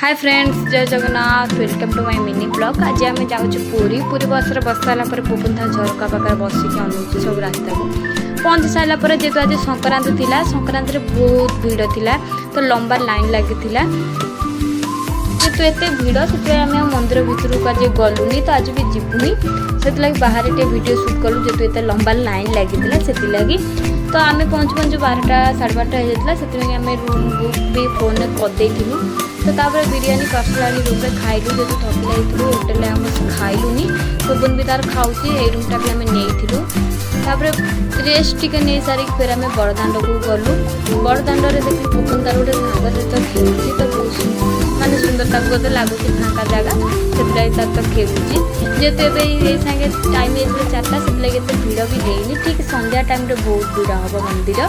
Hi friends, Jai Jagannath. Welcome to my mini vlog. ଆଜି ଆମେ ଯାଉଛୁ ପୁରୀ। ପୁରୀ ବସ୍ରେ ବସି ସାରିଲା ପରେ ପୁପୁନ ତା ଝରକା ପାଖରେ ବସିକି ଅନଉଛି ସବୁ ରାସ୍ତାକୁ। ପହଞ୍ଚି ସାରିଲା ପରେ, ଯେହେତୁ ଆଜି ସଂକ୍ରାନ୍ତି ଥିଲା, ସଂକ୍ରାନ୍ତିରେ ବହୁତ ଭିଡ଼ ଥିଲା, ତ ଲମ୍ବା ଲାଇନ୍ ଲାଗିଥିଲା। ଯେହେତୁ ଏତେ ଭିଡ଼, ସେଥିପାଇଁ ଆମେ ଆଉ ମନ୍ଦିର ଭିତରକୁ ଆଜି ଗଲୁନି, ତ ଆଜି ବି ଯିବୁନି। ସେଥିଲାଗି ବାହାରେ ଟିକେ ଭିଡ଼ିଓ ସୁଟ୍ କଲୁ। ଯେହେତୁ ଏତେ ଲମ୍ବା ଲାଇନ୍ ଲାଗିଥିଲା, ସେଥିଲାଗି ତ ଆମେ ପହଞ୍ଚୁ ପହଞ୍ଚୁ 12ଟା 12:30 ହେଇଯାଇଥିଲା। ସେଥିପାଇଁ ଆମେ ରୁମ୍ ବୁକ୍ ବି ଫୋନ୍ରେ କରିଦେଇଥିଲୁ। ତ ତାପରେ ବିରିୟାନୀ ପାର୍ସଲ୍ ଆଣି ରୁମ୍ରେ ଖାଇଲୁ। ଯେହେତୁ ଥକି ଯାଇଥିଲୁ, ହୋଟେଲରେ ଆମେ ଖାଇଲୁନି। ପୁପୁନ ବି ତାର ଖାଉଛି। ଏଇ ରୁମ୍ଟା ବି ଆମେ ନେଇଥିଲୁ। ତାପରେ ରେଷ୍ଟ ଟିକେ ନେଇ ସାରିକି ଫେର ଆମେ ବଡ଼ଦାଣ୍ଡକୁ ଗଲୁ। ବଡ଼ଦାଣ୍ଡରେ ଦେଖିଲୁ ପୁପୁନ ତାର ଗୋଟେ ସାଙ୍ଗ ସହିତ ଖେଳୁଛି। ତ ବହୁତ ମାନେ ସୁନ୍ଦର ତାକୁ ବୋଧେ ଲାଗୁଛି ଫାଙ୍କା ଜାଗା, ସେଥିଲାଗି ତାର ତ ଖେଳୁଛି। ଯେହେତୁ ଏବେ ଏଇ ସାଙ୍ଗେ ଟାଇମ୍ ହେଇଥିଲା 4ଟା, ସେଥିଲାଗି ଏତେ ଭିଡ଼ ବି ହେଇନି। ଠିକ୍ ସନ୍ଧ୍ୟା ଟାଇମ୍ରେ ବହୁତ ଭିଡ଼ ହେବ ମନ୍ଦିର।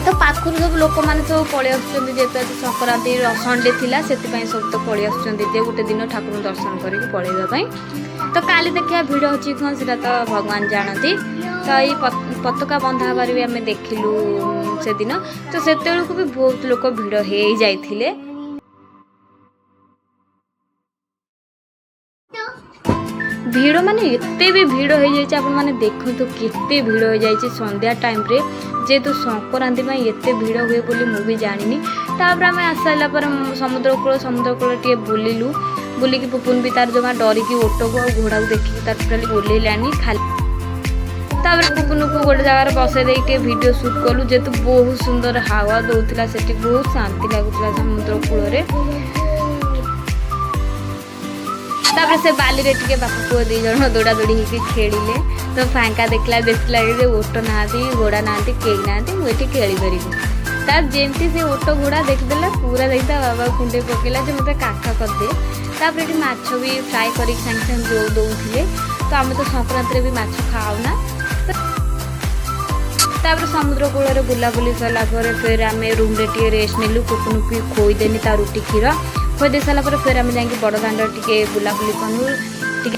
ତ ପାଖରୁ ସବୁ ଲୋକମାନେ ସବୁ ପଳେଇ ଆସୁଛନ୍ତି। ଯେହେତୁ ଆଜି ସଂକ୍ରାନ୍ତି, ସଣ୍ଡେ ଥିଲା, ସେଥିପାଇଁ ସବୁ ତ ପଳେଇ ଆସୁଛନ୍ତି ଯେ ଗୋଟେ ଦିନ ଠାକୁରଙ୍କୁ ଦର୍ଶନ କରିକି ପଳେଇବା ପାଇଁ। ତ କାଲି ଦେଖିବା ଭିଡ଼ ଅଛି କ'ଣ, ସେଟା ତ ଭଗବାନ ଜାଣନ୍ତି। ତ ଏଇ ପତାକା ବନ୍ଧା ହେବାରେ ବି ଆମେ ଦେଖିଲୁ ସେଦିନ। ତ ସେତେବେଳକୁ ବି ବହୁତ ଲୋକ ଭିଡ଼ ହେଇଯାଇଥିଲେ। ଭିଡ଼ ମାନେ ଏତେ ବି ଭିଡ଼ ହେଇଯାଇଛି, ଆପଣମାନେ ଦେଖନ୍ତୁ କେତେ ଭିଡ଼ ହେଇଯାଇଛି ସନ୍ଧ୍ୟା ଟାଇମ୍ରେ। ଯେହେତୁ ସଂକ୍ରାନ୍ତି ପାଇଁ ଏତେ ଭିଡ଼ ହୁଏ ବୋଲି ମୁଁ ବି ଜାଣିନି। ତାପରେ ଆମେ ଆସିସାରିଲା ପରେ ସମୁଦ୍ର କୂଳ ଟିକେ ବୁଲିଲୁ। ବୁଲିକି ପୁପୁନ ବି ତାର ଜମା ଡରିକି ଓଟକୁ ଆଉ ଘୋଡ଼ାକୁ ଦେଖିକି ତାର ଟୋଟାଲି ଓହ୍ଲେଇଲାନି ଖାଲି। ତାପରେ ପୁପୁନକୁ ଗୋଟେ ଜାଗାରେ ବସେଇ ଦେଇକି ଟିକେ ଭିଡ଼ିଓ ସୁଟ୍ କଲୁ। ଯେହେତୁ ବହୁତ ସୁନ୍ଦର ହାୱା ଦେଉଥିଲା ସେଠି, ବହୁତ ଶାନ୍ତି ଲାଗୁଥିଲା ସମୁଦ୍ର କୂଳରେ। ତାପରେ ସେ ବାଲିରେ ଟିକେ ବାପା ପୁଅ ଦୁଇ ଜଣ ଦୌଡ଼ା ଦୌଡ଼ି ହେଇକି ଖେଳିଲେ। ତ ଫାଙ୍କା ଦେଖିଲା, ବେଶୀ ଲାଗେ ଯେ ଓଟ ନାହାନ୍ତି, ଘୋଡ଼ା ନାହାନ୍ତି, କେହି ନାହାନ୍ତି, ମୁଁ ଏଠି ଖେଳିପାରିବି। ତାର ଯେମିତି ସେ ଓଟ ଘୋଡ଼ା ଦେଖିଦେଲା, ପୁରା ଦେଖି ତା ବାବା କୁଣ୍ଡେଇ ପକେଇଲା ଯେ ମୋତେ କାଖ କରିଦେ। ତାପରେ ଏଠି ମାଛ ବି ଫ୍ରାଏ କରିକି ସାଙ୍ଗେ ସାଙ୍ଗେ ଯେଉଁ ଦେଉଥିଲେ। ତ ଆମେ ତ ସଂକ୍ରାନ୍ତିରେ ବି ମାଛ ଖାଉନା। ତାପରେ ସମୁଦ୍ର କୂଳରେ ବୁଲାବୁଲି ସରିଲା ପରେ ଫେର ଆମେ ରୁମ୍ରେ ଟିକେ ରେଷ୍ଟ ନେଲୁ। ପୁପୁନକୁ ବି ଖୋଇଦେନି ତା ରୁଟି କ୍ଷୀର ଖୋଇ ଦେଇ ସାରିଲା ପରେ ଫେର ଆମେ ଯାଇକି ବଡ଼ ଦାଣ୍ଡ ଟିକେ ବୁଲାବୁଲି କଲୁ ଟିକେ।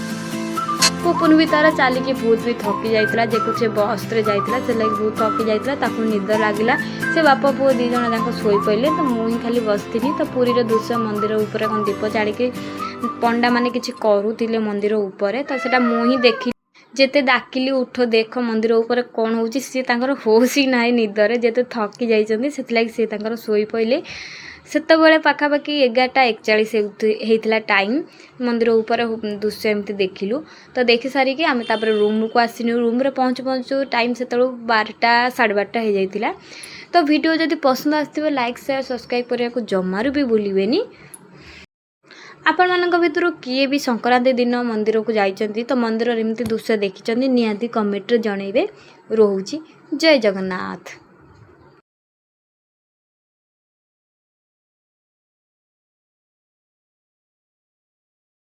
ପୁପୁନ ବି ତାର ଚାଲିକି ବହୁତ ବି ଥକି ଯାଇଥିଲା। ଯେହେତୁ ସେ ବସ୍ରେ ଯାଇଥିଲା, ସେଥିଲାଗି ବହୁତ ଥକି ଯାଇଥିଲା, ତାକୁ ନିଦ ଲାଗିଲା। ସେ ବାପା ପୁଅ ଦୁଇ ଜଣ ଯାକ ଶୋଇପଡ଼ିଲେ, ତ ମୁଁ ହିଁ ଖାଲି ବସିଥିଲି। ତ ପୁରୀର ଦୃଶ୍ୟ, ମନ୍ଦିର ଉପରେ କ'ଣ ଦୀପ ଜାଳିକି ପଣ୍ଡାମାନେ କିଛି କରୁଥିଲେ ମନ୍ଦିର ଉପରେ, ତ ସେଇଟା ମୁଁ ହିଁ ଦେଖି ଯେତେ ଡାକିଲି, ଉଠ, ଦେଖ ମନ୍ଦିର ଉପରେ କ'ଣ ହେଉଛି, ସିଏ ତାଙ୍କର ହୋସ୍ ହିଁ ନାହିଁ ନିଦରେ। ଯେହେତୁ ଥକି ଯାଇଛନ୍ତି, ସେଥିଲାଗି ସିଏ ତାଙ୍କର ଶୋଇପଡ଼ିଲେ। ସେତେବେଳେ ପାଖାପାଖି 11ଟା 41 ହେଇଥିଲା ଟାଇମ୍। ମନ୍ଦିର ଉପରେ ଦୃଶ୍ୟ ଏମିତି ଦେଖିଲୁ। ତ ଦେଖି ସାରିକି ଆମେ ତାପରେ ରୁମ୍କୁ ଆସିଲୁ। ରୁମ୍ରେ ପହଞ୍ଚୁ ପହଞ୍ଚୁ ଟାଇମ୍ ସେତେବେଳକୁ 12ଟା 12:30 ହେଇଯାଇଥିଲା। ତ ଭିଡ଼ିଓ ଯଦି ପସନ୍ଦ ଆସିଥିବ, ଲାଇକ୍, ସେୟାର, ସବସ୍କ୍ରାଇବ୍ କରିବାକୁ ଜମାରୁ ବି ଭୁଲିବେନି। ଆପଣମାନଙ୍କ ଭିତରୁ କିଏ ବି ସଂକ୍ରାନ୍ତି ଦିନ ମନ୍ଦିରକୁ ଯାଇଛନ୍ତି, ତ ମନ୍ଦିରରେ ଏମିତି ଦୃଶ୍ୟ ଦେଖିଛନ୍ତି, ନିହାତି କମେଣ୍ଟରେ ଜଣେଇବେ। ରହୁଛି, ଜୟ ଜଗନ୍ନାଥ।